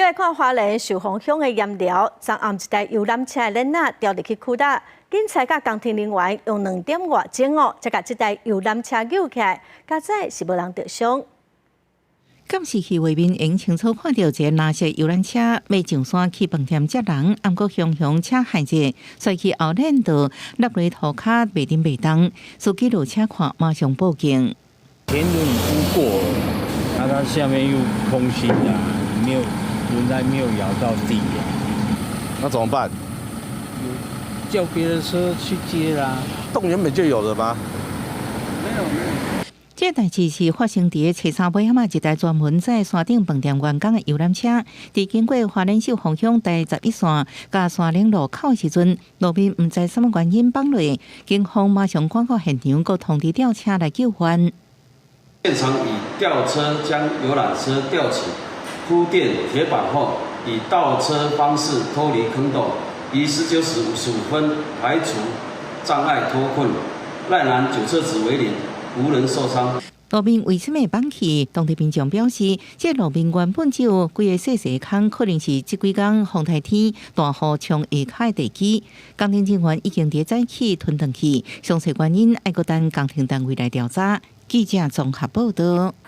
來看花蓮壽豐鄉的鹽寮，昨暗一台遊覽車的鏈仔掉入去窟仔，警察佮工程人員用2點外鐘哦，才共這台遊覽車救起來，佳哉是無人著傷。監視器畫面會清楚看著一個藍色遊覽車欲上山去飯店接人，毋過雄雄車陷入，摔去後輪就落佇塗跤袂振袂動，司機落車看，馬上報警。前輪已經過了，那它下面又空心的，沒有輪胎沒有咬到地啊。那怎麼辦？叫別的車去接啦。洞原本就有的嗎？沒有沒有。這代誌是發生佇初三尾仔，一台專門載山頂飯店員工的遊覽車，佇經過花蓮壽豐鄉第11線佮山嶺路口的時陣，路面毋知啥物原因崩落，警方馬上趕到現場，閣通知吊車來救援。現場以吊車將遊覽車吊起，鋪墊鐵板後，以倒車方式脫離坑洞，於19時55分排除障礙脫困，賴男酒測值為零。無人受傷。路面為啥物會崩去？當地民眾表示，這路面原本只有幾個細細空，可能是這幾工風台天大雨沖下跤的地基。工程人員已經佇早起吞轉去，詳細原因愛閣等工程單位來調查。記者綜合報道。